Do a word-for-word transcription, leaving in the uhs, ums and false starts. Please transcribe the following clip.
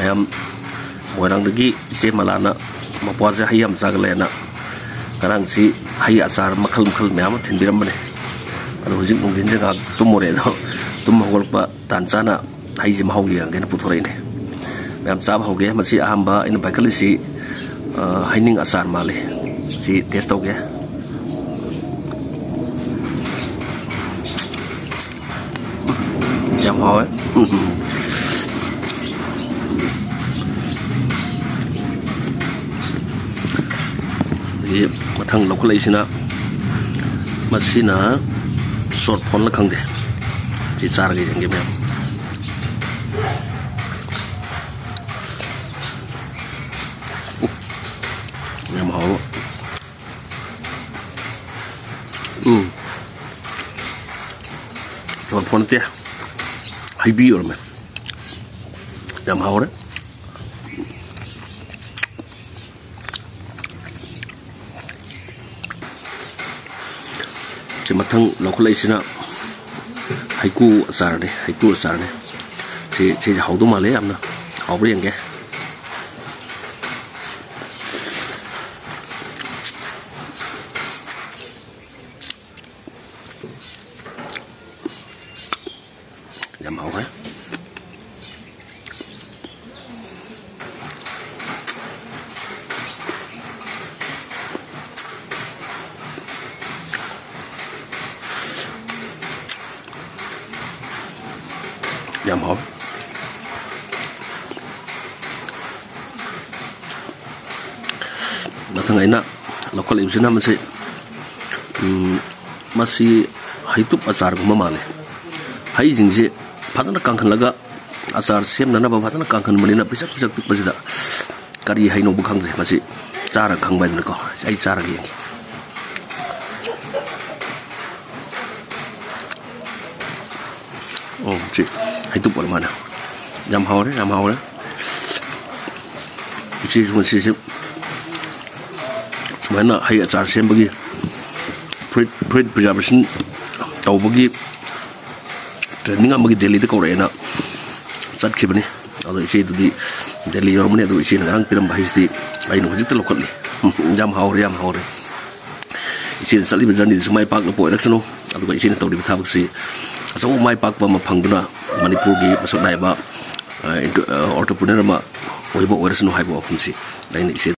ꯃꯌꯥꯝ, ꯃꯣꯏꯔꯥꯡꯗꯒꯤ ꯏꯆꯦ ꯃꯂꯥꯅ ꯃꯄ꯭ꯋꯥꯁꯦ ꯍꯩ ꯌꯥꯝ ꯆꯥꯒꯜꯂꯦꯅ ꯉꯔꯥꯡꯁꯤ ꯍꯩ ꯑꯆꯥꯔ ꯃꯈꯜ ꯃꯈꯜ ꯃꯌꯥꯝ ꯑꯃ ꯊꯤꯟꯕꯤꯔꯝꯕꯅꯦ꯫ ꯑꯗꯣ ꯍꯧꯖꯤꯛ ꯅꯨꯡꯊꯤꯟꯁꯦ ꯉꯥꯏꯍꯥꯛ ꯇꯨꯝꯃꯨꯔꯦ, ꯑꯗꯣ ꯇꯨꯝ ꯍꯧꯒꯠꯂꯛꯄ ꯇꯥꯟ ꯆꯥꯅ ꯍꯩꯁꯦ ꯃꯍꯥꯎ ꯌꯦꯡꯒꯦꯅ ꯄꯨꯊꯣꯔꯛꯏꯅꯦ꯫ ꯃꯌꯥꯝ ꯆꯥꯕ ꯍꯧꯒꯦ꯫ ꯃꯁꯤ ꯑꯍꯥꯟꯕ ꯑꯩꯅ ꯄꯥꯏꯈꯠꯂꯤꯁꯤ, ꯑ, ꯍꯩꯅꯤꯡ ꯑꯆꯥꯔ ꯃꯥꯜꯂꯤ꯫ ꯁꯤ ꯇꯦꯁ ꯇꯧꯒꯦ꯫ ꯌꯥꯝ ꯍꯥꯎꯋꯦ꯫ ꯑꯗꯒꯤ ꯃꯊꯪ ꯂꯧꯈꯠꯂꯛꯏꯁꯤꯅ, ꯃꯁꯤꯅ ꯁꯣꯔꯠ ꯐꯣꯟꯂ ꯈꯪꯗꯦ꯫ ꯁꯤ ꯆꯥꯔꯒ ꯌꯦꯡꯒꯦ ꯃꯌꯥꯝ꯫ ꯎ, ꯌꯥꯝ ꯍꯥꯎꯕ꯫ ꯎꯝ꯫ ꯁꯣꯔꯠ ꯐꯣꯟ ꯅꯠꯇꯦ, ꯍꯩꯕꯤ ꯑꯣꯏꯔꯝꯃꯦ꯫ ꯌꯥꯝ ꯍꯥꯎꯔꯦ꯫ ꯁꯤ ꯃꯊꯪ ꯂꯧꯈꯠꯂꯛꯏꯁꯤꯅ ꯍꯩꯀ꯭ꯔꯨ ꯑꯆꯥꯔꯅꯤ, ꯍꯩꯀ꯭ꯔꯨ ꯑꯆꯥꯔꯅꯤ꯫ ꯁꯤ, ꯁꯤꯁꯦ ꯍꯥꯎꯗꯧ ꯃꯥꯜꯂꯦ ꯌꯥꯝꯅ꯫ ꯍꯥꯎꯕ꯭ꯔꯥ ꯌꯦꯡꯒꯦ꯫ ꯌꯥꯝ ꯍꯥꯎꯔꯦ꯫ ꯌꯥꯝ ꯍꯥꯎꯋꯤ꯫ ꯃꯊꯪ ꯑꯩꯅ ꯂꯧꯈꯠꯂꯤꯕꯁꯤꯅ ꯃꯁꯤ, ꯎꯝ, ꯃꯁꯤ ꯍꯩꯇꯨꯞ ꯑꯆꯥꯔꯒꯨꯝꯕ ꯃꯥꯜꯂꯤ꯫ ꯍꯩꯁꯤꯡꯁꯤ ꯐꯖꯅ ꯀꯪꯍꯜꯂꯒ ꯑꯆꯥꯔ ꯁꯦꯝꯅꯅꯕ ꯐꯖꯅ ꯀꯪꯍꯟꯕꯅꯤꯅ ꯄꯤꯁꯛ ꯄꯤꯁꯛ ꯄꯤꯛꯄꯁꯤꯗ ꯀꯔꯤ ꯍꯩꯅꯧꯕ ꯈꯪꯗ꯭ꯔꯦ꯫ ꯃꯁꯤ ꯆꯥꯔꯒ ꯈꯪꯕ ꯍꯥꯏꯗꯨꯅꯀꯣ꯫ ꯑꯩ ꯆꯥꯔꯒ ꯌꯦꯡꯒꯦ꯫ ꯑꯣ, ꯁꯤ ꯍꯩꯇꯨꯞ ꯑꯣꯏꯔ ꯃꯥꯜꯂꯦ꯫ ꯌꯥꯝ ꯍꯥꯎꯔꯦ, ꯌꯥꯝ ꯍꯥꯎꯔꯦ꯫ ꯏꯆꯦꯁꯨ ꯉꯁꯤꯁꯦ ꯁꯨꯃꯥꯏꯅ ꯍꯩ ꯑꯆꯥꯔ ꯁꯦꯝꯕꯒꯤ, ꯐ꯭ꯔꯨꯏꯠ, ꯐ꯭ꯔꯨꯏꯠ ꯄ꯭ꯔꯤꯖꯥꯔꯕꯦꯁꯟ ꯇꯧꯕꯒꯤ ꯇ꯭ꯔꯦꯅꯤꯡ ꯑꯃꯒꯤ ꯗꯦꯜꯂꯤꯗ ꯀꯧꯔꯛꯑꯦꯅ ꯆꯠꯈꯤꯕꯅꯤ꯫ ꯑꯗꯣ ꯏꯆꯦꯗꯨꯗꯤ ꯗꯦꯜꯂꯤ ꯌꯧꯔꯝꯃꯅꯤ꯫ ꯑꯗꯣ ꯏꯆꯦꯅ ꯉꯔꯥꯡ ꯄꯤꯔꯝꯕ ꯍꯩꯁꯤꯗꯤ ꯑꯩꯅ ꯍꯧꯖꯤꯛꯇ ꯂꯧꯈꯠꯂꯤ꯫ ꯌꯥꯝ ꯍꯥꯎꯔꯦ, ꯌꯥꯝ ꯍꯥꯎꯔꯦ꯫ ꯏꯆꯦꯅ ꯆꯠꯂꯤꯕ journeyꯗꯨꯁꯨ ꯃꯥꯏ ꯄꯥꯛꯅ ꯑꯣꯏꯔꯛꯁꯅꯨ꯫ ꯑꯗꯨꯒ ꯏꯆꯦꯅ ꯇꯧꯔꯤꯕ ꯊꯕꯛꯁꯤ ꯑꯆꯧꯕ ꯃꯥꯏ ꯄꯥꯛꯄ ꯑꯃ ꯐꯪꯗꯨꯅ ꯃꯅꯤꯄꯨꯔꯒꯤ ꯃꯁꯛ ꯅꯥꯏꯕ, ꯑ, entre-, ꯑ, entrepreneur ꯑꯃ ꯑꯣꯏꯕ ꯑꯣꯏꯔꯁꯅꯨ ꯍꯥꯏꯕ ꯋꯥꯐꯝꯁꯤ ꯑꯩꯅ ꯏꯆꯦ